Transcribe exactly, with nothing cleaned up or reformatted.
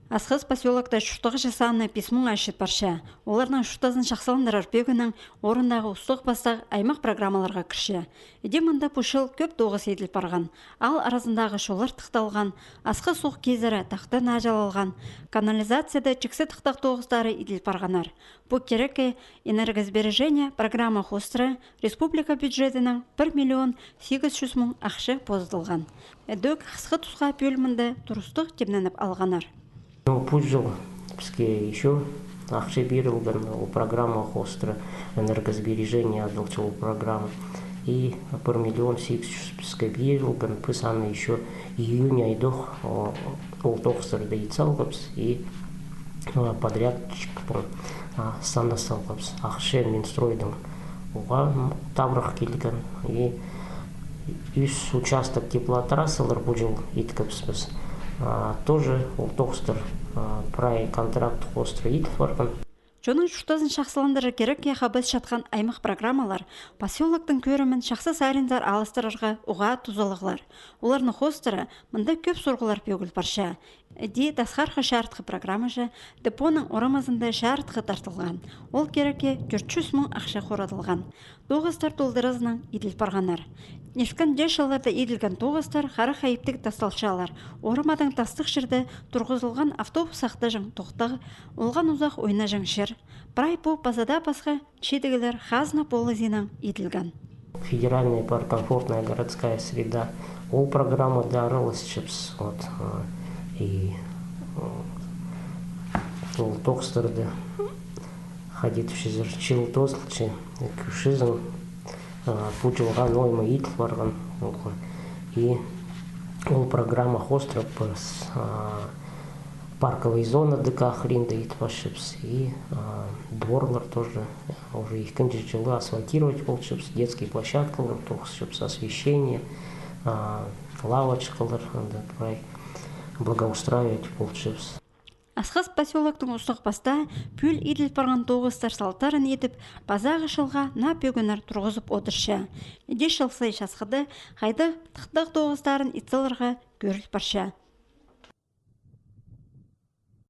Асхыс посёлокта чуртағҷы саны пис муңа чит парча. Оларның чуртазын чахсыландырар пӧгінең орындағы устағ-пастағ аймах программаларға кірче. Іди мында пу чыл кӧп тоғыс иділ парған. Аал аразындағы чоллар тыхталған, Асхыс суғ кизері тахта наҷылалған, канализацияда чіксі тыхтағ тоғыстары иділ парғаннар. Пу кирекке «Энергосбережение» программа хоостыра республика бюджетінең пір миллион сигіс чӱс муң ахча позыдылған. Ідӧк хысхы тусха пӧлмінде турыстығ тимненіп алғаннар. Ну, пу чыл піске ещё ахча пирілген, ол программа хоостыра, «Энергосбережение» адалча ол программа. И пір миллион сигіс чӱс піске пирілген, піс аны ещё июнь айдох, о, ол тоғыстарды ит салғабыс и, а, подрядчик пен, а, санас салғабыс. Ахча Минстройдаң уғаа, м, табырах килген. И ӱс участок теплотрассалар пу чыл иткебіс піс. А, тоже ол тоғыстар, а, прай контракт хоостыра иділ парған. Чонның чуртазын чахсыландырар кирекке хабыс чатхан аймах программалар посёлоктың кӧрімін чахсы саринзар алыстырарға уғаа тузалығлар. Оларның хоостыра мында кӧп сурығлар пӧгіл парча. Іди тасхархы чарытхы программаҷа депоның орамазында чарытхы тартылған. Ол кирекке тӧрт чӱс муң ахча хорадылған. Тоғыстар толдыразынаң иділ парғаннар. Нискен дее чылларда иділген тоғыстар харах иптіг тасталчалар. Орамадаң тастығ чирде турғызылған автобус сахтаҷаң тохтағ, олған узах ойнаҷаң чир. Прай пу паза даа пасха чидіглер хазна полызынаң иділген. Федеральный парк «Комфортная городская среда», ол программада араласчабыс. Вот, а, и, а, ол тоғыстарны хайди тіпчезер, чыл тоозылча, кӧрчезің, а, пу чылға ноо ниме иділ парған. И ол программа хоостыра піс, а, парковый зона дыка хринда ит парчабыс. И, а, дворлар тоже уже ікінҷі чылы асфальтировать полчабыс, детский площадкалар турғысчабыс, освещение, а, лавочкалар, анда прай благоустраивать полчабыс. Асхыс посёлоктың устағ-пастаа пӱӱл иділ парған тоғыстар салтарын идіп, пазағы чылға наа пӧгіннер турғызып одырча. Іди чыл сай часхыда хайдағ тыхтағ тоғыстарын ит саларға кӧріл парча.